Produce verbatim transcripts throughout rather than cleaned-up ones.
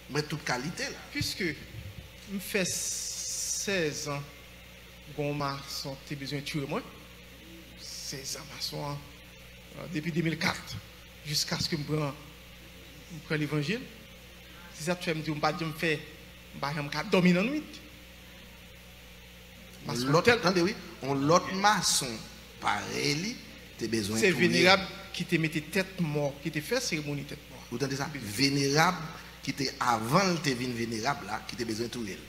M wè tout kalite la. Piske m fè sèz an, gon mason te bezwen tiye mwen. Sèz an mason an, euh, depi de mil kat, jiskaske m pran, m pran levanjil. Se sa k fè m di w, m pa t janm fè, m pa janm ka dòmi nan nwit. Mason Lòt, tèl- tande wi, yon lòt mason parèy li te bezwen Se touye. Venerab ki te mete tèt mò, ki te fè seremoni tèt mò. Ou tande sa? Venerab ki te, avan l te vin venerab la, ki te bezwen touye l.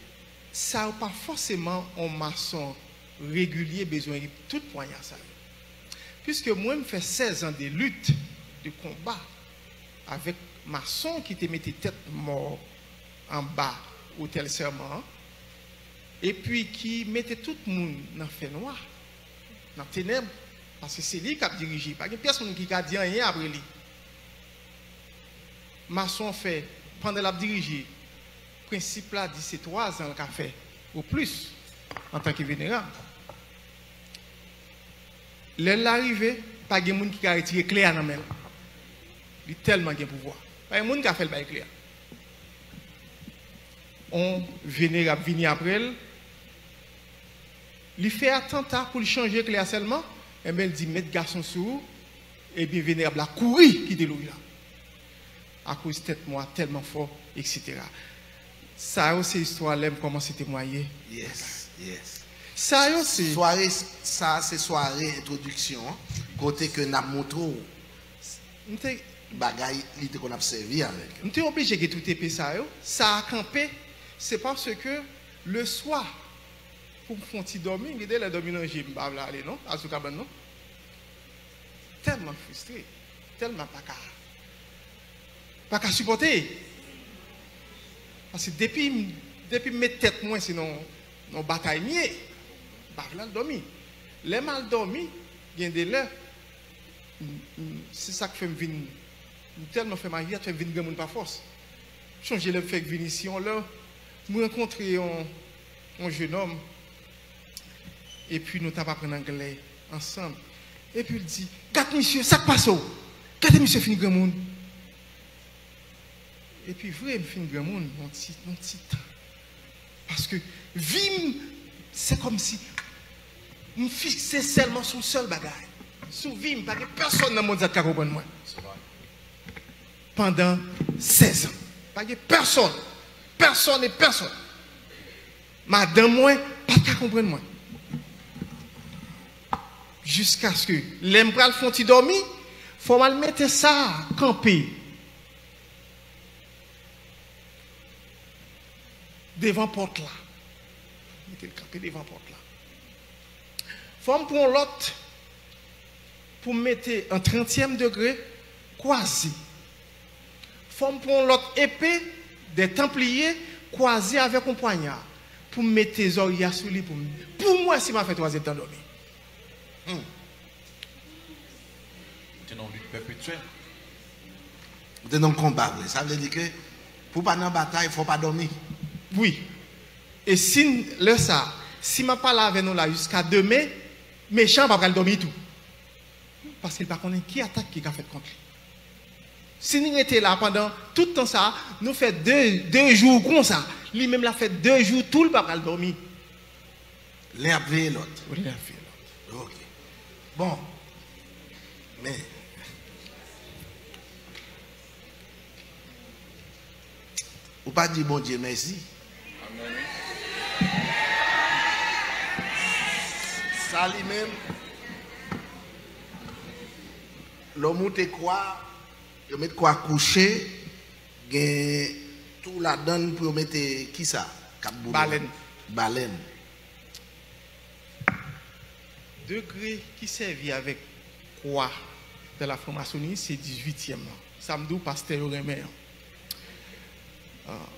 Sa yo pa fòseman yon mason regilye bezwen tout pwanya sa yo. Piske mwen, m fè sèz an de lit, de konba, avèk mason ki te mete tèt mò anba otèl sèman an, epi ki mete tout moun nan fènwa, nan tenèb, paske se li k ap dirije. Pa gen pyès moun ki ka di anyen apre li. Mason fè, pandan l ap dirije, prensip la di se twa zan l ka fè, o plis, antanke venerab. Lè l la rive, pa gen moun ki ka retire kle a nan men l. Li tèlman gen pouvwa. Pa gen moun ka fè l bay kle a. On venerab vini apre l, li fè atanta pou l chanje kle a sèlman, enben, l di, "Met gason sou ou," ebyen, venerab la kouri kite loj la. Akoz tèt mò a tèlman fò, et cetera. Sa yo se istwa lè m kòmanse temwaye. Yes, yes. Sa yo se Sware sa, se sware entwodiksyon an, kote ke n ap montre w M te, bagay li te konn ap sèvi avèk yo. m te oblije gen tout epe sa yo. Sa a kanpe, se paske le swa, pou m fè yon ti dòmi, gen de lè dòmi nan je m, m pa vle ale non, al sou kabann non. Tèlman fristre, tèlman pa ka, pa ka sipòte. Paske depi, depi m met tèt mwen, se nan, nan batay m ye. M pa vle al dòmi. Lè m al dòmi, gen de lè, m, m, se sa k fè m vin, m tèlman fè maji a, fè m vin granmoun pa fòs. M chonje lè m fèk vin isi, yon lè, m rankontre yon, yon jenòm, epi nou t ap aprann anglè ansanm. Epi l di, "Gad misye, sa k pase w? Gade misye fin granmoun." Epi vre, m fin granmoun, yon ti, yon ti tan. Paske vi m, se kòmsi m fikse sèlman sou yon sèl bagay. Sou vi m, pa gen pèsonn nan mond sa k ka konprann mwen. Pandan sèz an. Pa gen pèsonn. Pèsonn e pèsonn. Madanm mwen pa t ka konprann mwen. Jiskaske lè m pral fè yon ti dòmi, fò m al mete sa kanpe devan pòt la. Mete l kanpe devan pòt la. Fò m pran yon lòt pou m mete an trantyèm degre, kwaze. Fò m pran yon lòt epe de Tanpliye, kwaze avèk yon pwanya, pou m mete zòrye a sou li, pou m, pou m wè si m a fè twazyèm tan dòmi. Ou te nan yon lit pèpetyèl. Ou te nan yon konba vre. Sa vle di ke pou w pa nan batay, fò w pa dòmi. Wi. E si n, lè sa, si m ap pale avè nou la jiska demen, mechan an pa pral dòmi tou. Paske l pa konnen ki atak ki ka fèt kont li. Si n rete la pandan tout tan sa, nou fè de, de jou konsa, li menm l ap fè de jou tou, l pa pral dòmi. Len ap veye lòt. Len ap veye lòt. Ok. Bon. Men. Ou pa di Bondye mèsi. Sa li menm, lè w moute kwa, yo met kwa kouche, gen tou ladan l pou yo mete kisa? K ap boule. Balèn. Balèn. Degre ki sèvi avèk kwa de la franmasoni se dizuityèm lan. Sa m di w, pastè yo renmen an. Ah,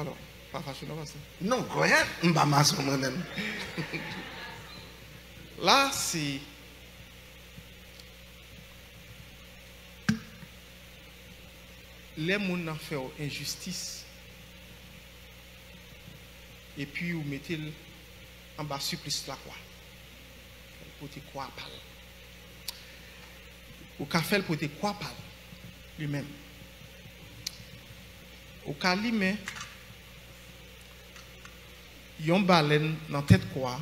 alò, pa fache non, pastè. Non, kwè, m pa mason mwen menm. La, se lè moun nan fè w enjistis, epi ou mete l anba siplis lakwa. Fè l pote kwa pa l. Ou ka fè l pote kwa pa l, li menm. Ou ka limen yon balèn nan tèt kwa,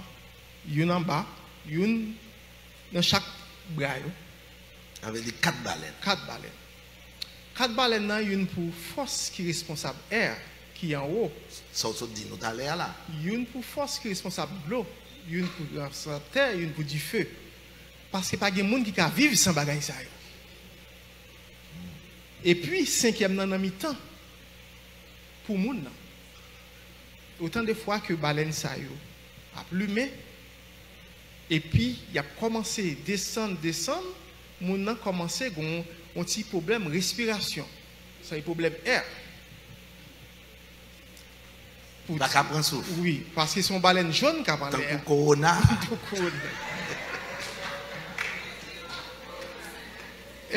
youn anba, youn nan chak bra yo. Sa vle di kat balèn. Kat balèn. Kat balèn nan, youn pou fòs ki responsab air ki anwo. Sa w sot di nou talè a la. Youn pou fòs ki responsab dlo, youn pou responsab tè, youn pou dife. Paske pa gen moun ki ka viv san bagay sa yo. Epi, senkyèm nan nan mitan pou moun nan. Otan de fwa ke balèn sa yo ap limen, epi y ap kòmanse desann, desann, moun nan kòmanse gen yon, yon ti pwoblèm respirasyon. Sa se pwoblèm air. Pou pa ka pran souf. Wi, paske se yon balèn jòn k ap anlè a. Tankou kowona. Tankou kowona.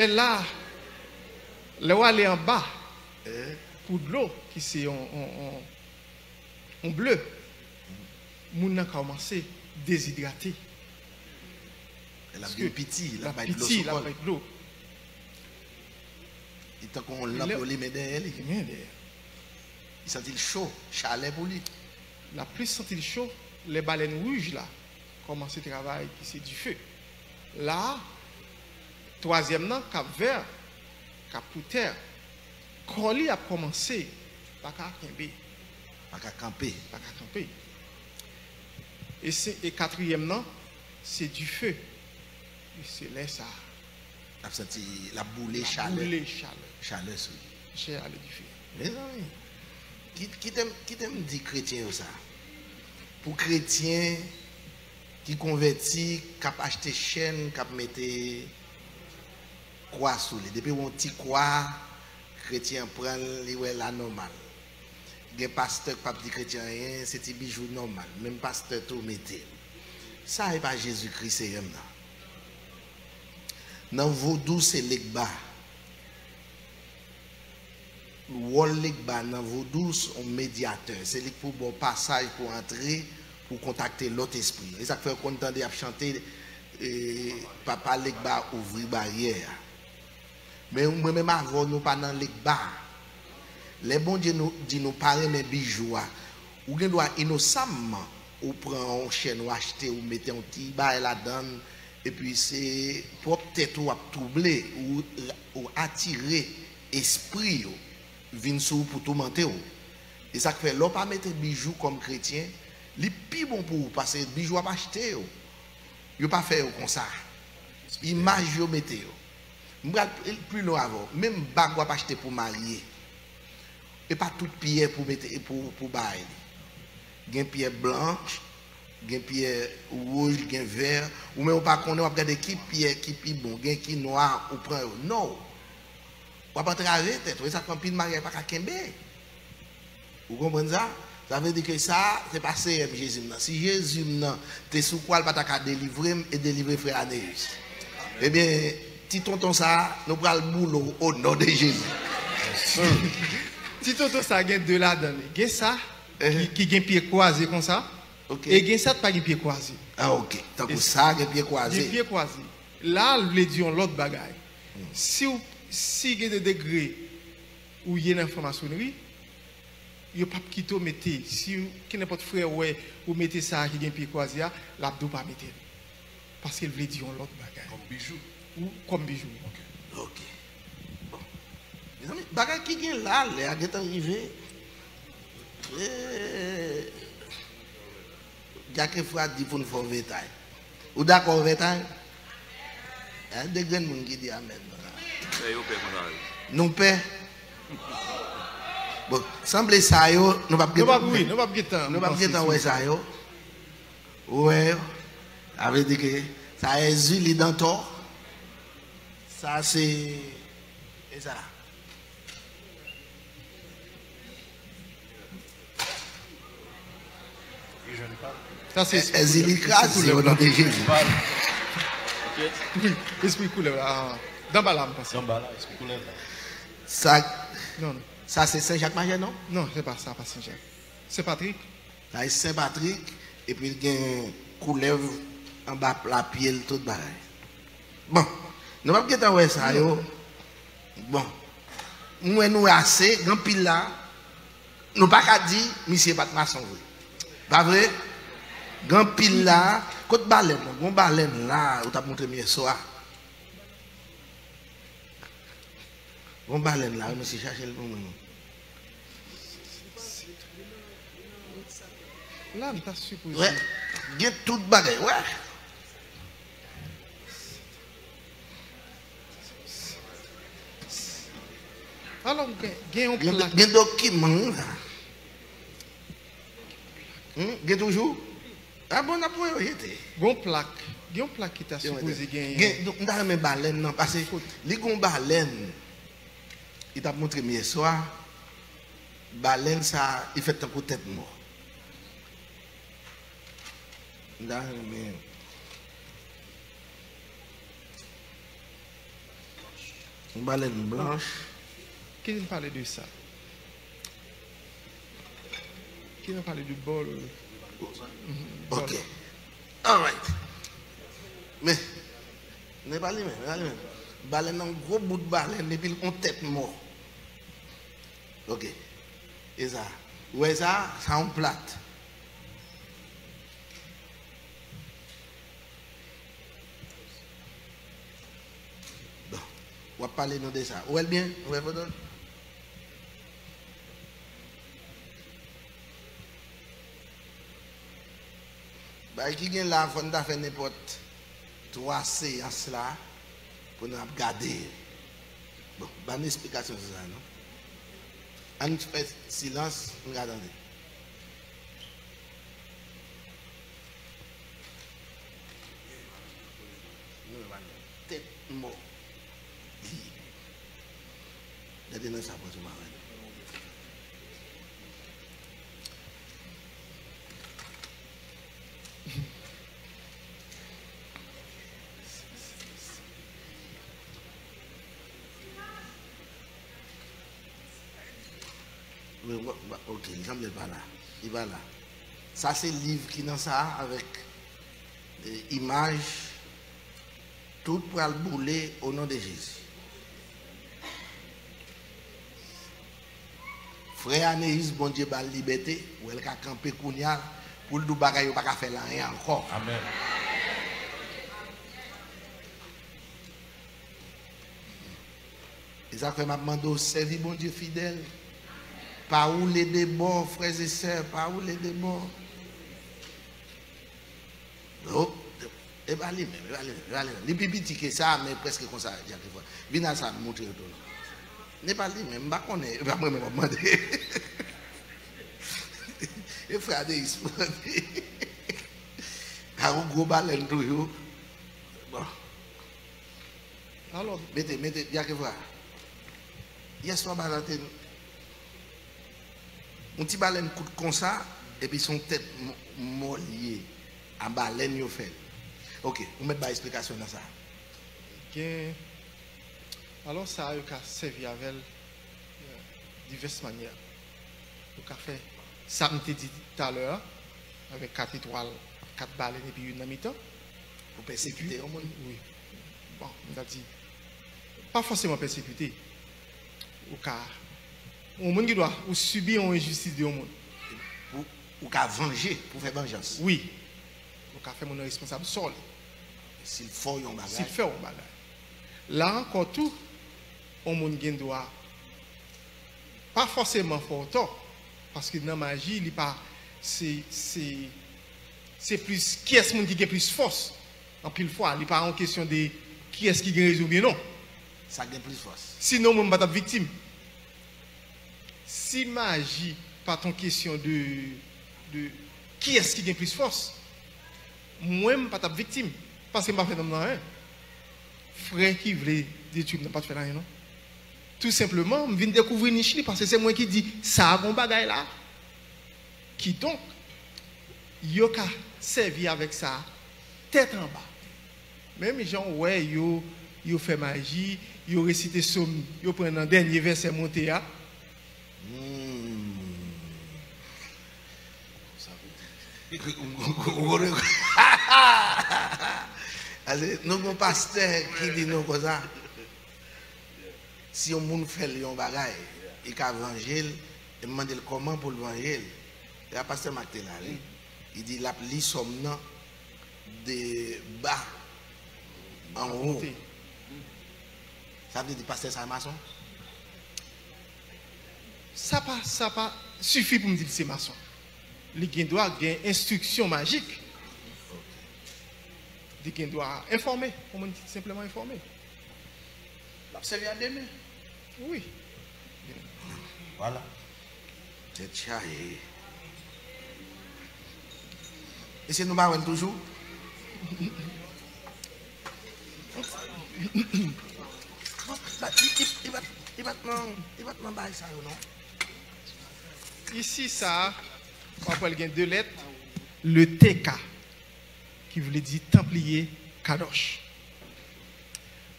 E la, lè w ale anba, pou dlo, ki se yon, yon, yon, yon ble, moun nan kòmanse dezidrate. L ap vin piti, l ap bay dlo sou kò l. L ap bay dlo. Li tankou yon lanp yo limen dèyè li. Limen dèyè. Li santi l cho, chalè pou li. L ap plis santi l cho lè balèn wouj la kòmanse travay, ki se dife. La, twazyèm nan, k ap vè, k ap pou tè, kò li ap kòmanse pa ka kenbe. Pa ka kanpe. Pa ka kanpe. E se, e katriyèm nan, se dife. E se lè sa a. L ap santi, l ap boule chalè. L ap boule chalè. Chalè sou li. Chè a le dife. Mezanmi, ki-, kite m, kite m di kretyen yo sa. Pou kretyen ki konvèti, k ap achte chèn, k ap mete kwa sou li. Depi w wè yon ti kwa, kretyen an pran l, li wè l anòmal. Gen pastè k p ap di kretyen anyen, se ti bijou nòmal. Menm pastè tou mete l. Sa e pa Jezikri Seyè m nan. Nan vodou, se legba. Wòl legba nan vodou, se yon medyatè. Se li k pou ba w pasaj pou antre, pou kontakte lòt espri yo. E sa k fè w konn tande y ap chante, e, Papa Legba ouvri baryè a. Men mwen menm avè w, nou pa nan legba. Lè Bondye nou, di nou pa renmen bijou a, ou gen dwa inosamman, ou pran yon chèn, ou achte, ou mete yon ti bagay ladan l, epi se pwòp tèt ou w ap twouble, ou, ou atire espri yo vin sou ou pou toumante w. E sa k fè, lè w pa mete bijou kòm kretyen, li pi bon pou ou, paske bijou w ap achte yo, yo pa fè yo konsa. Imaj yo mete yo. M pral pli, pli lwen avè w. Menm bag w ap achte pou marye, e pa tout pyè pou mete, pou, pou bay li. Gen pyè blanch, gen pyè wouj, gen vè. Ou menm ou pa konnen, w ap gade ki pyè ki pi bon, gen ki nwa, ou pran yo. Non. W ap antrave tèt ou. E sa k fè anpil maryaj pa ka kenbe. Ou konprann sa? Sa vle di ke sa, se pa Seyè m Jezi m nan. Si Jezi m nan te sou kwa, l pa ta ka delivre m e delivre frè Aneus. Ebyen, ti tonton sa, nou pral boule w o non de Jezi. Ti tonton sa gen de ladan li. Gen sa ki, ki gen pye kwaze konsa, e gen sa k pa gen pye kwaze. Ah, ok. Tankou sa gen pye kwaze. Gen pye kwaze. La, l vle di yon lòt bagay. Si w, si gen de degre ou ye nan franmasonri, yo p ap kite w mete, si kenenpòt frè wè ou mete sa ki gen pye kwaze a, l ap di w pa mete l. Paske l vle di yon lòt bagay. Kòm bijou? Ou kòm bijou, wi. Ok. Ok. Bon. Mezanmi, bagay ki gen la, lè a gentan rive. Eh. Dyak Efrat di pou n fè yon vètay. Ou dakò vètay? Gen de grenn moun ki di amèn. Pè yo pè konsa yo. Nou pè? Bon, sanble sa yo, nou p ap gentan, nou p ap gentan, nou p ap gentan wè sa yo. Ou wè yo? Sa vle di ke sa Èzili Dantò. Sa se, e sa. Sa se espri koulèv. Èzili kraze, o non de Jezi. Wi, espri koulèv la. Danbala, m panse. Danbala, espri koulèv la. Sa, non, non. Sa se Sen Jak Majè, non? Non, se pa sa, pa Sen Jak. Sen Patrik. Sa se Sen Patrik, epi l gen koulèv anba lapye l, tout bagay. Bon, nou p ap gentan wè sa yo. Bon, m wè nou ase, gen anpil la. Nou pa ka di misye pa t mason vre. Pa vre? Gen anpil la. Kot balèn nan? Gon balèn la ou t ap montre m yèswa. Gon balèn la, wi, mesye, chache l pou mwen. La, m ta sipoze. Wè, gen tout bagay, wè. Alò, gen, gen yon plak. Gen dokiman, wi, la. Hmm, gen toujou? A bon, n ap voye yo jete. Gon plak. Gen yon plak ki ta sipoze genyen. Gen, m ta renmen balèn nan, paske li gon balèn. Li t ap montre m yèswa. Balèn sa, li fèt tankou tèt mò. M ta renmen. Yon balèn blanch. Ki vin pale de sa? Ki vin pale de bòl? Ok. Alright. Men, men pa li menm, men pa li menm. Balèn nan gwo bout balèn, epi l on tèt mò. Ok. E sa. Ou wè sa? Sa yon plat. Bon. W ap pale nou de sa. Ou wè l byen? Ou wè foto l? Bagay ki gen la, fò n ta fè nenpòt twa seyans la pou n ap gade. Bon, ban m esplikasyon sou sa, non? Ann fè silans, n ka tande. Tèt mò. Gade nan sa pran sou maren. Wi, w ap, w ap, ok, li sanble l pa la. Li pa la. Sa se liv ki nan sa a avèk, eh, imaj. Tout pral boule o non de Jezi. Frè Aneis, Bondye ba l libète, ou wè l ka kanpe kounye a, pou l di w bagay yo pa ka fè l anyen ankò. Amèn. E sa k fè m ap mande w sèvi Bondye fidèl. Pa woule de bò, frè e sè, pa woule de bò. Oh, e pa li menm, e pa li menm, e pa li menm. Li pi piti ke sa, men prèske konsa, Dyak Efra. Vin a sa, m montre yo tou non. E pa li menm, m pa konnen, e pa mwen menm w ap mande. E frè Aneis mande. A yon gwo balèn toujou. Bon. Alò, mete, mete, Dyak Efra. Yèswa maten te yon ti balèn kout konsa, epi se yon tèt mò, mò li ye. A balèn yo fè l. Ok, ou mèt bay esplikasyon nan sa. Gen, alò sa yo ka sèvi avè l, euh, divès manyè. Ou ka fè sa m te di talè a, avèk kat etwal, kat balèn epi youn nan mitan. Pou pèsekite yon moun? Wi. Bon, m ta di, pa fòseman pèsekite. Ou ka, yon moun ki dwa, ou sibi yon enjistis de yon moun. Ou, ou ka vanje, pou fè vanjans. Wi. Ou ka fè moun nan responsab sò li. Si l fè w yon bagay. Si l fè w yon bagay. La ankò tou, yon moun gen dwa pa fòseman fè w tò, paske nan maji, li pa, se, se, se plis, kiyès moun ki gen plis fòs. Anpil fwa, li pa yon kesyon de kiyès ki gen rezon oubyen non. Sa gen plis fòs. Sinon, mwen, m pa t ap viktim. Si maji pa t yon kesyon de, de kiyès ki gen plis fòs, mwen, m pa t ap viktim. Paske m pa fè nonm nan anyen. Frè ki vle detwi m nan pa t fè l anyen, non. Tou senpleman, m vin dekouvri nich li, paske se mwen ki di, sa a gon bagay la. Kidonk, yo ka sèvi avèk sa tèt anba. Menm jan w wè yo, yo fè maji, yo resite sòm, yo pran nan dènye vèsè monte a. Hmm. Sa vle di. Ase, nou gon pastè ki di nou konsa, si yon moun fè l yon bagay, li ka vanje l, E m mande l kòman pou l vange l. E a pastè Mak te la, wi. Li di l ap li sòm nan de ba an wo. Sa vle di pastè sa mason? Sa pa, sa pa sifi pou m di l se mason. Li gen dwa gen enstriksyon majik. Li gen dwa enfòme, pou moun ki senpleman enfòme. L ap sèvi a de men. Wi. Vwala. Tèt chaje. Mesye, nou pa wè l toujou? Li, li, li pa t, li pa t nan, li pa t nan bagay sa yo, non. Isi, sa, w ap wè l gen de lèt, le T K, ki vle di Tanpliye Kadòch.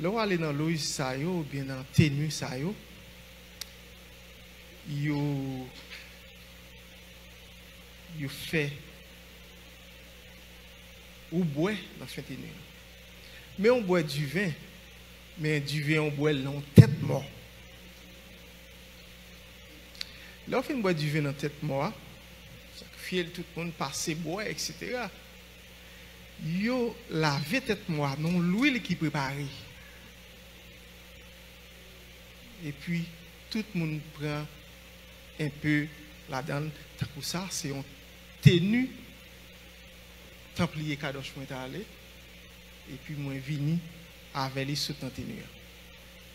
Lè w ale nan loj sa yo, oubyen nan teni sa yo, yo, yo fè ou bwè nan fen teni an. Men w bwè diven, men diven an w bwè l nan yon tèt mò. Lè w fin bwè diven nan tèt mò a, sakrifye l, tout moun pase bwè, etsetera. Yo lave tèt mò a nan lwil ki prepare. Epi, tout moun pran enpe ladan l, tankou sa, se yon teni Tanpliye Kadòch mwen t ale, epi mwen vini avè li sot nan teni an.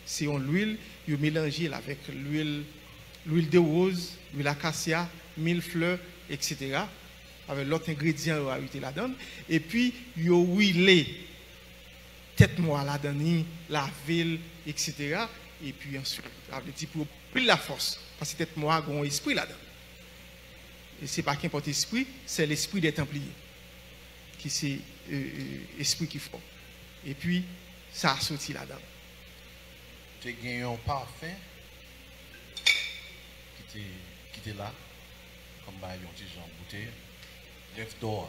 Se yon lwil, yo melanje l avèk lwil, lwil de woz, lwil akasya, mil flè, etsetera, avèk lòt engredyan yo ajoute ladan l, epi yo wile tèt mò a ladan li, lave l, etsetera. Epi answit, sa vle di pou yo pil lafòs, paske tèt mò a gen yon espri ladan. E se pa kenpòt espri, se lespri dè Tanpliye, ki se, e, e, espri ki fò. Epi, sa a soti ladan. Te gen yon pafen ki te, ki te la, kòm bay yon ti jan boutèy, rèv dò a.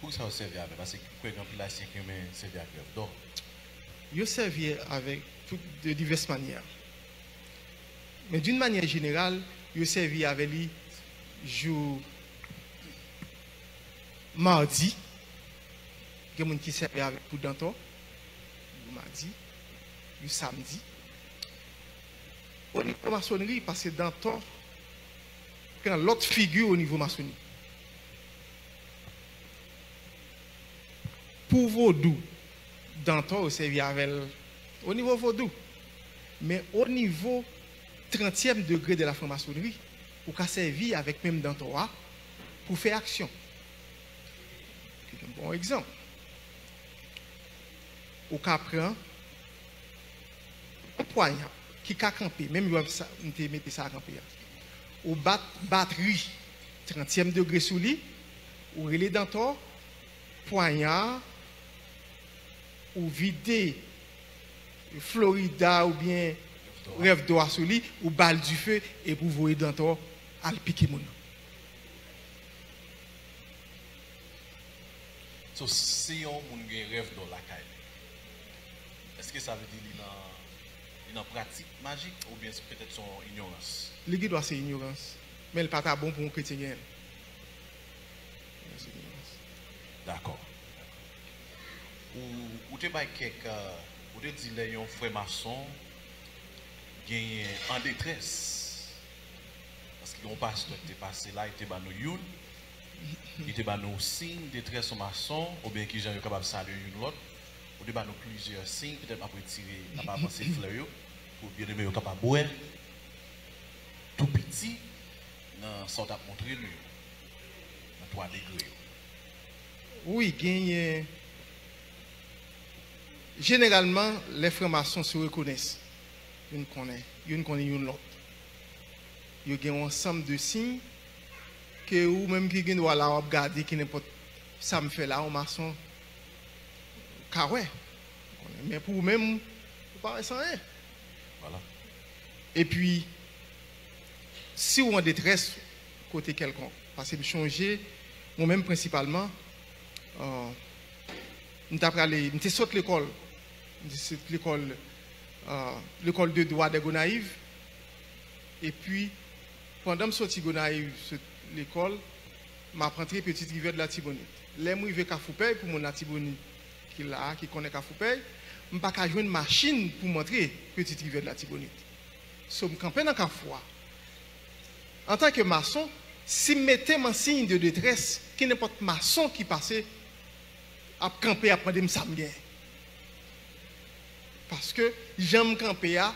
Poukisa yo sèvi avè l? Paske m kwè gen anpil Ayisyen ki renmen sèvi ak rèv dò. Yo sèvi avèk tout de divès manyè. Men d'une manière générale, yo sèvi avè li jou madi. Gen moun ki sèvi avè l pou dantò, jou madi, jou samdi. O nivo masonri, paske dantò pran lòt figi o nivo masonri. Pou vodou, dantò yo sèvi avè l o nivo vodou. Men o nivo trantyèm degre de la franmasonri, ou ka sèvi avèk menm dantò a pou fè aksyon. Yon bon egzanp. Ou ka pran yon pwanya ki ka kanpe, menm jan sa, m te mete sa kanpe a. Ou bat batri trantyèm degre sou li, ou rele dantò, pwanya a, ou vide Florida oubyen rèv dò a sou li, ou ba l dife, epi ou voye dantò al pike moun nan. So, si yon moun gen rèv dò lakay li, èske sa vle di li nan, li nan pratik majik oubyen se petèt se yon inyorans? Li gen dwa se inyorans, men li pa ta bon pou yon kretyen genyen l. Dakò. Ou, ou te bay kèk, euh, ou te di lè yon frè mason genyen an detrès, paske yon pastè ki te pase la, li te ban nou youn, li te ban nou siy detrès yon mason, oubyen kijan yo kapab salye youn lòt. Ou te ban nou plizyè siy, petèt m ap retire, m ap avanse flè yo, pou byeneme yo kapab wè tou piti nan sa w t ap montre nou yo, nan twa degre yo. Wi, genyen. Jeneralman, lè franmason se rekonèt, youn konnen, youn konnen youn lòt. Yo gen yon ansanm de siy ke ou menm ki gen dwa la, w ap gade ki nenpòt sa m fè la, yon mason ka wè. Men pou ou menm, ou pa wè sa anyen. Vwala. Epi, si w an detrès kote kèlkonk, paske m chonje, mwen menm prensipalman, euh, m t ap prale, m te sot lekòl, m te sot lekòl, euh, lekòl de dwa dè Gonayiv, epi Pandan m soti Gonayiv, sot lekòl, m ap antre Petite Rivière de l'Artibonite. Lè m rive Kafou Pèy, pou moun Latibonit ki la a, ki konnen Kafou Pèy, m pa ka jwenn machin pou m antre Petite Rivière de l'Artibonite. So, m kanpe nan kafou a. Antanke mason, si m mete m an siy de detrès, kenenpòt mason ki pase ap kanpe, ap mande m sa m gen. Paske jan m kanpe a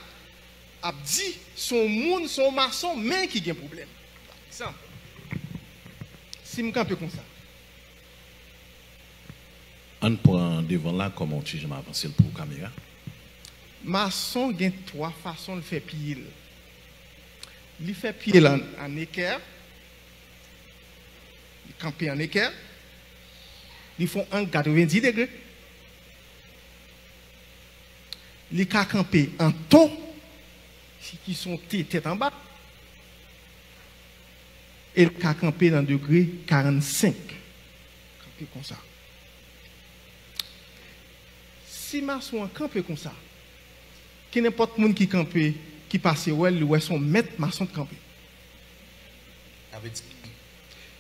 ap di se yon moun, se yon mason, men ki gen pwoblèm. Pa egzanp, si m kanpe konsa. Ann pran devan la kòman w ti jan avanse l pou kamera. Mason gen twa fason l fè pye l. Li fè pye l an, an ekè, li kanpe an ekè, li fè yon ang katrevenndis degre, li ka kanpe an to, ki se yon T tèt anba, e l ka kanpe nan degre karannsenk. Kanpe konsa. Si mason an kanpe konsa, kenenpòt moun ki kanpe, ki pase wè l, li wè se yon mèt mason k kanpe. Sa vle di,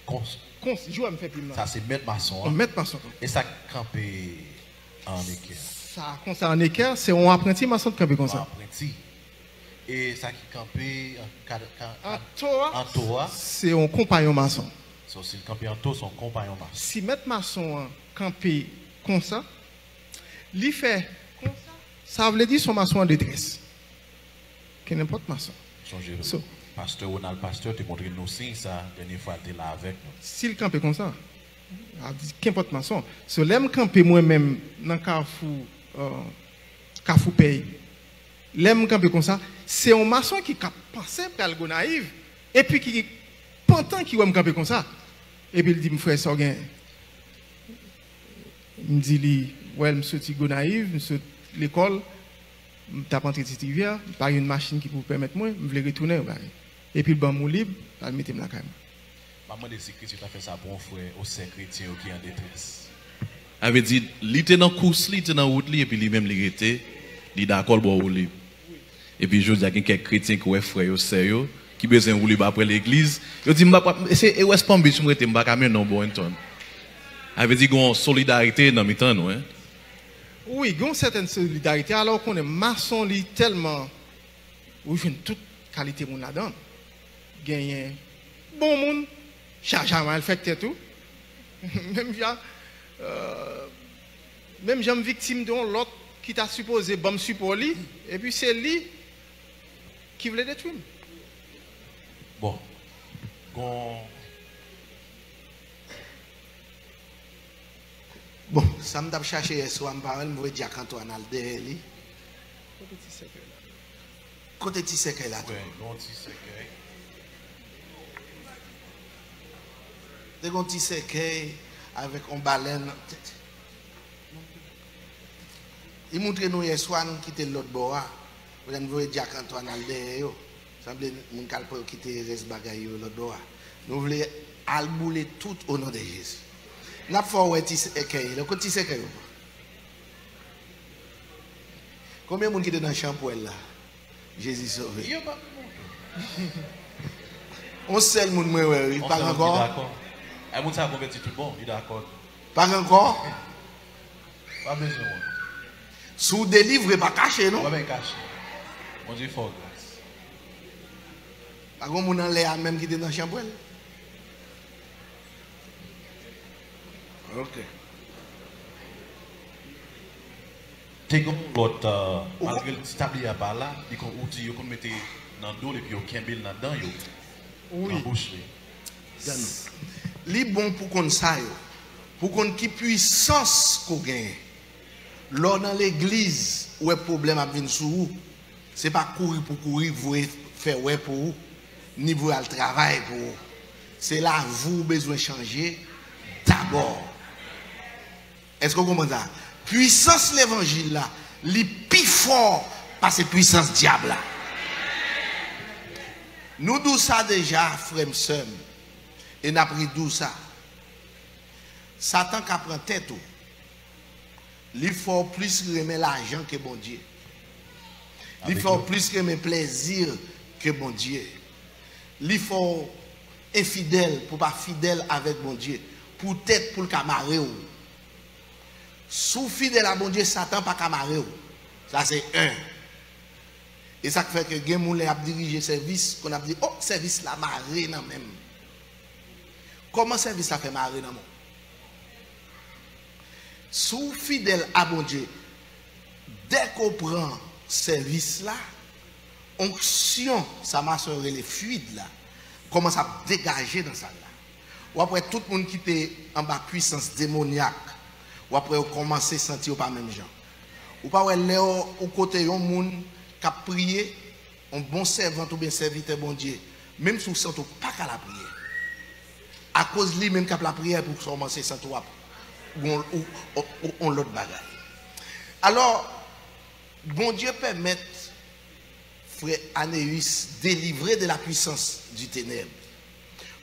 kons- Kons, jan m fè plim nan. Sa se mèt mason an. Yon mèt mason k kanpe. E sa k kanpe an ekè? Sa konsa an ekè, se yon apranti mason k kanpe konsa. Yon apranti. E sa ki kanpe an, ka, ka, an to a, an to a, se yon konpayon mason. So, si l kanpe an to, se yon konpayon mason. Si mèt mason an kanpe konsa, li fè konsa, sa vle di se yon mason an detrès. Kenenpòt mason. Sonje, so, pastè Ronald Pasteur te montre nou siy sa dènye fwa l te la avèk nou. Si l kanpe konsa, sa vle di kenenpòt mason. So, lè m kanpe mwen menm nan kafou, euh, Kafou Pèy, lè m kanpe konsa, se yon mason ki k ap panse pral Gonayiv, epi ki pantan ki wè m kanpe konsa. Epi l di m, "Frè, sa w gen?" M di li, "Well, m soti Gonayiv, m sot lekòl, m t ap antre Ti Rivyè, m pa gen yon machin ki pou pèmèt mwen, m vle retounen, bagay." Epi l ban m woulib, l al mete m lakay mwen. M ap mande si Kris yo ta fè sa pou yon frè ou sè kretyen yo ki an detrès. Sa vle di, li te nan kous li, li te nan wout li, epi li menm li rete, li dakò l ba w woulib. Epi jodi a, gen kèk kretyen ki wè frè yo, sè yo, ki bezwen woulib apre legliz, yo di, "M pa, pa, se, e West Palm Beach m rete, m pa ka mennen w Boynton." Sa vle di, gen yon solidarite nan mitan nou, en. Wi, gen yon sètèn solidarite. Alò, ou konnen, mason, li tèlman, ou jwenn tout kalite moun ladan l. Genyen bon moun, chaje a malfektè tou. Menm jan, euh, menm jan m viktim de yon lòt ki ta sipoze ban m sipò li, epi se li ki vle detwi m. Bon, gon Bon, sa m t ap chache yèswa, m pa wè l, m voye Dyak Antwàn al dèyè li. Kote ti sèkèy la? Kote ti sèkèy la tou? Wè, gon ti sèkèy. Te gon ti sèkèy avèk on balèn. Li moutre nou yèswa, nou kite l lòt bò a. Kounye a n voye Dyak Antwàn al dèyè yo. Sanble moun k al pran yo kite rès bagay yo lòt bò a. Nou vle al boule tout o non de Jezi. N ap fè w wè ti sèkèy yo. Kot ti sèkèy yo? Konbyen moun ki te nan chanpwèl la? Jezi sove. Yo pa pou montre. On sèl moun mwen wè, wi, pa ankò. Ay, moun sa konvèti tout bon, li dakò. Pa ankò. Pa bezwen wont. Si w delivre, pa kache, non. Pa bay kache. Bondye fè w gras. Pa gon moun anlè a menm ki te nan chanpwèl. Ok. Te gen yon lòt, euh, malgre l ti tabliye a pa la, li kon, ou di yo konn mete nan do l epi yo kenbe l nan dan yo, nan bouch li. Li bon pou konn sa yo, pou konn ki pwisans ke w genyen. Lè w nan legliz, ou wè pwoblèm ap vin sou ou, se pa kouri pou kouri voye fè wè pou ou, ni voye al travay pou ou. Se lavi w bezwen chanje dabò. Èske w konprann sa? Pwisans levanjil la, li pi fò pase pwisans dyab la. Nou di w sa deja, frè m, sè m, e n ap redi w sa. Satan ka pran tèt ou. Li fè w plis renmen lajan ke Bondye. Li fè w plis renmen plèzi ke Bondye. Li fè w enfidèl pou w pa fidèl avèk Bondye, poutèt pou l ka mare w. Si w fidèl a Bondye, Satan pa ka mare w. Sa se en. E sa k fè ke gen moun lè y ap dirije sèvis, konn ap di, "O, sèvis la mare nan men m." Kòman sèvis la fè mare nan men w? Si w fidèl a Bondye, dèke w pran sèvis la, onksyon, sa mason yo rele fluid la, kòmanse ap degaje nan sal la. W ap wè tout moun ki te anba pwisans demonyak, w ap wè yo kòmanse santi yo pa menm jan. Ou pa wè lè w, ou kote yon moun k ap priye, yon bon sèvant oubyen sèvitè Bondye, menm si w santi w pa ka lapriyè, akoz li menm k ap lapriyè pou w kòmanse santi w ap yon, ou, ou, ou, yon lòt bagay. Alò, Bondye pèmèt frè Aneus delivre de la puissance du ténèbres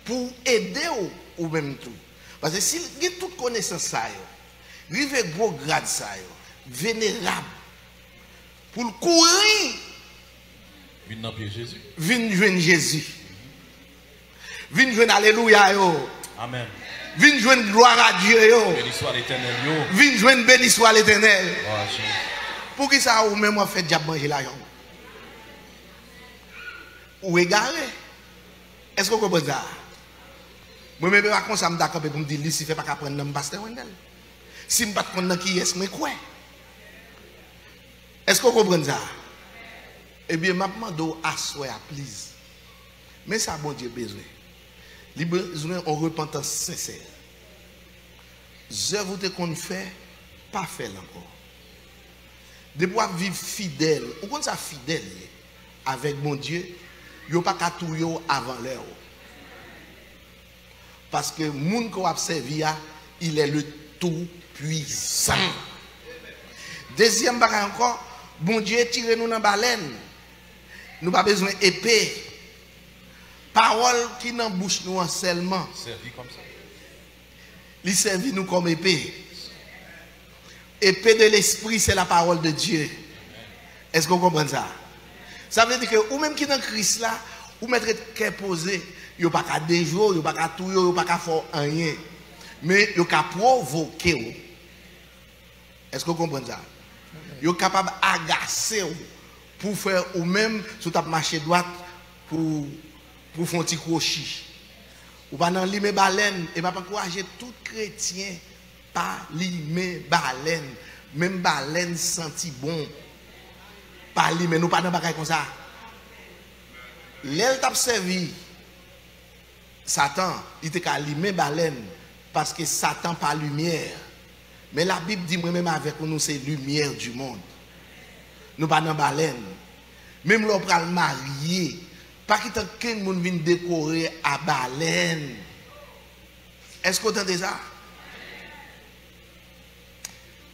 pou ede w ou menm tou. Paske si l gen tout konesans sa yo, rive gwo grad sa yo, venerab, pou l kouri Vin nan pye Jezi. Vin jwenn Jezi. Vin jwenn alelouya yo. Amèn. Vin jwenn glwa a Dye yo. Beni swa Letènèl yo. Vin jwenn beni swa Letènèl. Glwa a Jezi. Poukisa ou menm w ap fè dyab manje lajan w? Ou egare. Èske w konprann sa? Mwen menm, e pa konsa m ta kanpe pou m di Lisifè pa ka pran nan m, pastè Wendell. Si m pa t konn nan kiyès mwen kwè. Èske w konprann sa? Ebyen, m ap mande w aswè a, please. Men sa Bondye bezwen. Li bezwen yon repantans sensè. Zèv ou te konn fè, pa fè l ankò. Depi w ap viv fidèl, ou konn sa fidèl ye? Avèk Bondye, yo pa ka touye w avan lè w. Paske moun ke w ap sèvi a, il est le Tout-Puissant. Dezyèm bagay ankò, Bondye tire nou nan balèn. Nou pa bezwen epe. Pawòl ki nan bouch nou an sèlman. Sèvi kòm sa. Li sèvi nou kòm epe. Épée de l'esprit, c'est la parole de Dieu. Èske w konprann sa? Sa vle di ke ou menm ki nan Kris la, ou mèt ret kè poze. Yo pa ka dejwe w, yo pa ka touye w, yo pa ka fè w anyen. Men yo ka pwovoke w. Èske w konprann sa? Yo kapab agase w pou fè ou menm, si w t ap mache dwat, pou, pou fè yon ti kwochi. Ou pa nan limen balèn, e m ap ankouraje tout kretyen, pa limen balèn. Menm balèn santi bon. Pa limen, nou pa nan bagay konsa. Lè l t ap sèvi Satan, li te ka limen balèn, paske Satan pa limyè. Men Labib di, mwen menm avèk ou, nou se lumière du monde. Nou pa nan balèn. Menm lè w pral marye, pa kite ankenn moun vin dekore a balèn. Èske w tande sa?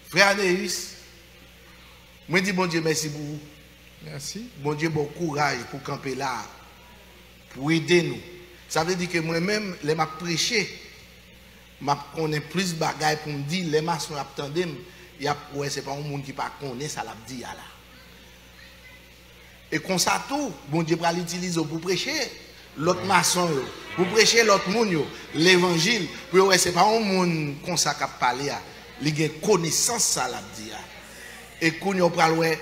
Frè Aneus, mwen di Bondye mèsi pou ou. Mèsi. Bondye ba w kouraj pou w kanpe la, pou w ede nou. Sa vle di ke mwen menm, lè m ap preche, m ap konnen plis bagay pou m di. Lè mason yo ap tande m, y ap wè se pa yon moun ki pa konnen sa l ap di a la. E konsa tou, Bondye pral itilize w pou preche lòt mason yo, pou preche lòt moun yo levanjil, pou yo wè se pa yon moun konsa k ap pale a, li gen konesans sa l ap di a. E kounye a w pral wè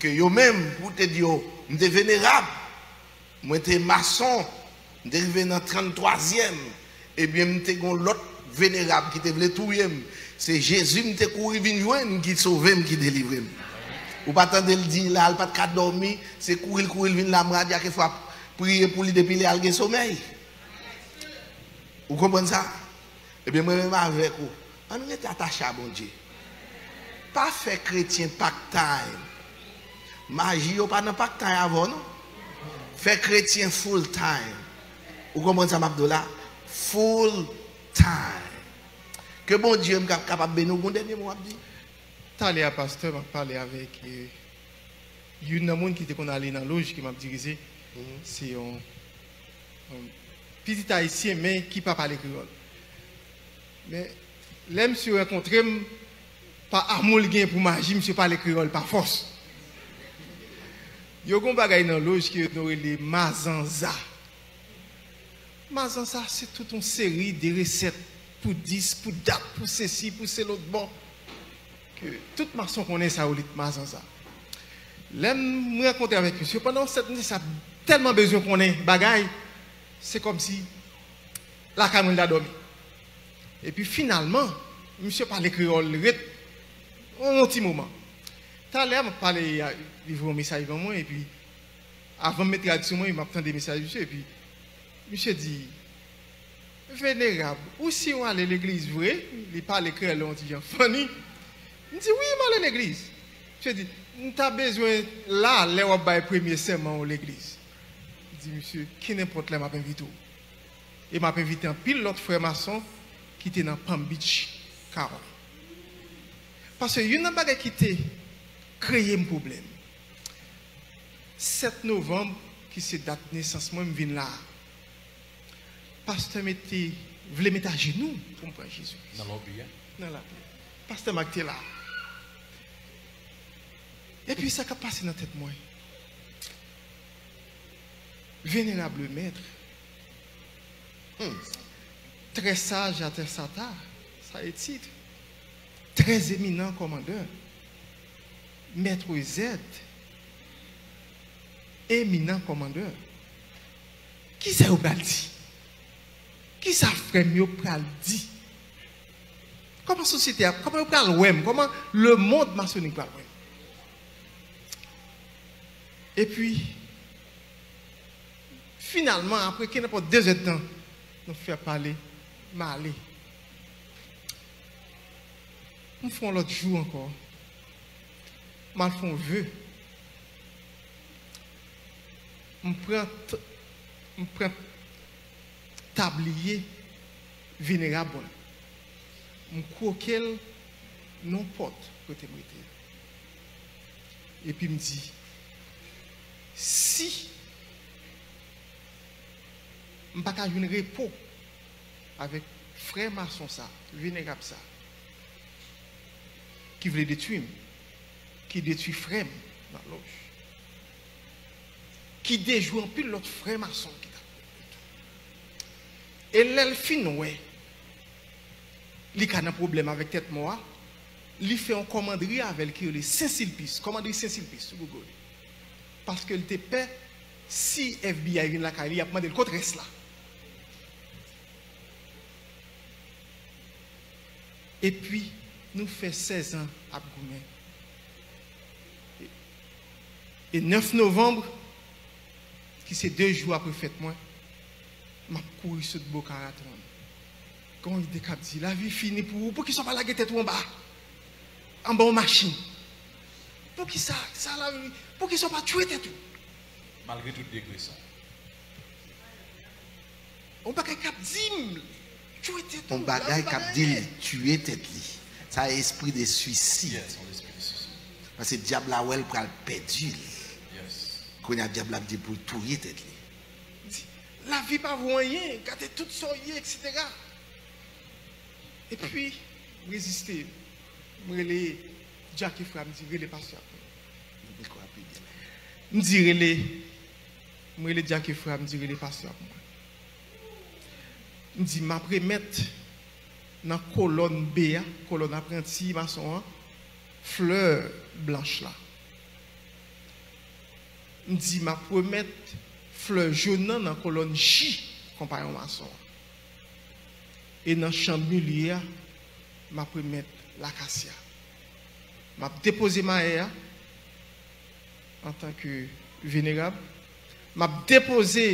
ke yo menm, pou te di yo, m te venerab, mwen te mason, m te rive nan tranntwazyèm, ebyen, m te gon lòt venerab ki te vle touye m. Se Jezi m te kouri vin jwenn, ki sove m, ki delivre m. Ou pa tande l di la, l pa t ka dòmi, se kouri l kouri l vin la, m radya kèfwa priye pou li depi lè a l gen somèy. Ou konprann sa? Ebyen, mwen menm avèk ou, ann rete atache a Bondye. Pa fè kretyen part time. Maji yo pa nan part time avè w, non. Fè kretyen full time. Ou konprann sa m ap di w la? Full time. Ke Bondye m ka-, kapab beni w. Gon dènye mo w ap di? Talè a, pastè, m ap pale avèk, eh, youn nan moun ki te konn ale nan loj ke m ap dirije. Se yon, yon pitit ayisyen, men ki pa pale kreyòl. Men lè misye rankontre m, pa amou l gen pou maji, misye pale kreyòl pa fòs. Yo gon bagay nan loj ke nou rele mazanza. Mazanza, se tout yon seri de resèt pou dis, pou dat, pou sesi, pou se lòt bò. Ke tout mason konnen sa yo, lit mazanza. Lè m rankontre avèk misye, pandan yon sèt, misye sa tèlman bezwen konnen bagay, se kòmsi lakay mwen l ta dòmi. Epi finalman, misye pale kreyòl ret yon, yon ti moman. Talè a, m ap pale, li voye yon mesaj ban mwen, epi avan m met rad sou mwen, m ap tande mesaj misye, epi misye di, Venerab, ou si w ale legliz vre? Li pale kreyòl yon ti jan funny. M di, wi, m ale legliz. Misye di, m ta bezwen la lè w ap bay premye sèman w legliz. M di, misye, kenenpòt lè m ap envite w. E m ap envite anpil lòt frè mason ki te nan Palm Beach, Kawòl. Paske youn nan bagay ki te kreye m pwoblèm, sèt novanm, ki se dat nesans mwen, m vin la a. Pastè mete, vle mete ajenou pou m pran Jezi Kris. Nan lòbi a? Nan lòbi a. Pastè Marc te la. Epi sa k ap pase nan tèt mwen. Venerable maître, hmm, très sage attesata, sa e tit, très éminent commandeur, maître Z, éminent commandeur. Kisa yo pral di? Kisa frè m yo pral di? Kòman sosyete a, kòman yo pral wè m? Kòman lemonn masonik pral wè m? Epi, finalman, apre kenenpòt de zèdtan, nou fè pale, m ale. M fè yon lòt jou ankò. M al fè yon ve. M pran t-, m pran tabliye venerab mwen. M kwoke l nan pòt kote m rete. Epi m di, si m pa ka jwenn repo avèk frè mason sa, venerab sa, ki vle detwi m, ki detwi frè m nan lòj, ki dejwe anpil lòt frè mason ki t ap. E lè l fin wè li ka nan pwoblèm avèk tèt mò a, li fè yon kòmandri avè l ki rele Sen Silpis, kòmandri Sen Silpis sou Google. Paske l te pè si F B I vin lakay li, y ap mande l kot rès la. Epi, nou fè sèz an ap goumen. E, e nèf novanm, ki se de jou apre fèt mwen, m ap kouri sot Boca Raton. Gen yon ide k ap di, lavi fini pou ou, poukisa w pa lage tèt ou anba, anba yon machin? Poukisa, sa lavi, poukisa w pa tchwe tèt ou? Malgre tout degre sa. Yon bagay k ap di m, tchwe tèt ou. Yon bagay k ap di l, tiye tèt li. Sa e espri de swisid. Yes, yon espri de swisid. Paske dyab la wè l pral pèdi l. Yes. Kounye a dyab la ap di pou l touye tèt li. Di, lavi pa vo anyen, gade tout sa w ye, etsetera. Epi, m reziste. M rele Jacky frè m, di, rele pastè a pou mwen. Mikwo a pi byen. M di, rele, m rele Jacky frè a, m di, rele pastè a pou mwen. M di, m ap remèt nan kolòn B a, kolòn apranti mason an, flè blanch la. M di, m ap remèt flè jòn nan nan kolòn J konpayon mason an. E nan chanm milye a, m ap remèt lakasya. M ap depoze mayè a antanke venerab. M ap depoze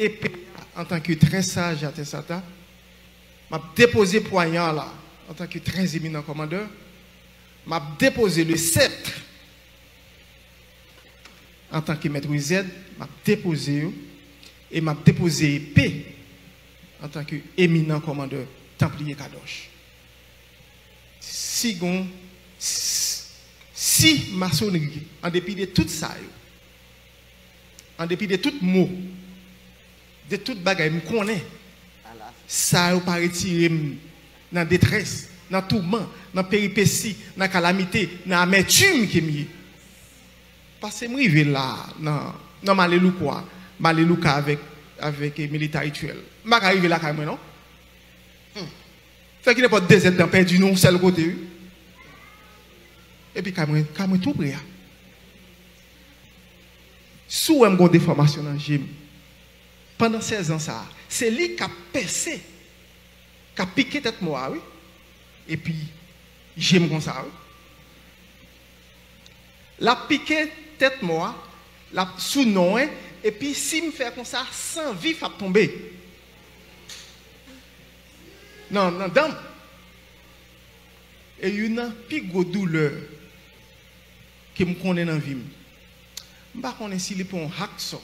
epe a antanke trè saj atè sata. M ap depoze pwaya la antanke trè eminan kòmandè. M ap depoze le sèt antanke mèt rizèd, m ap depoze yo, e m ap depoze epe antanke eminan kòmandè tanpliye kadòch. Si gon, si masonri, an depi de tout sa yo, an depi de tout mo, de tout bagay m konnen, sa yo pa retire m nan detrès, nan touman, nan peripesi, nan kalamite, nan amètim ke m ye. Paske m rive la, nan, nan Malelouko a, Malelouka avèk Avèk, eh, military trail. M pa ka rive lakay mwen, non. Hmm. Fè ki nenpòt dezèdtan pèdi nan yon sèl kote, wi. Epi kay mwen, kay mwen tou pre a. Si w wè m gen yon defòmasyon nan je m, pandan sèz an sa a, se li k ap pèse, k ap pike tèt mò a, wi. Epi, je m konsa, wi. L ap pike tèt mò a, l ap sou non, epi si m fè konsa, san vif ap tonbe nan, nan dan m. E youn nan pi gwo doulè ke m konnen nan vi m. M pa konnen si li pran yon hakson,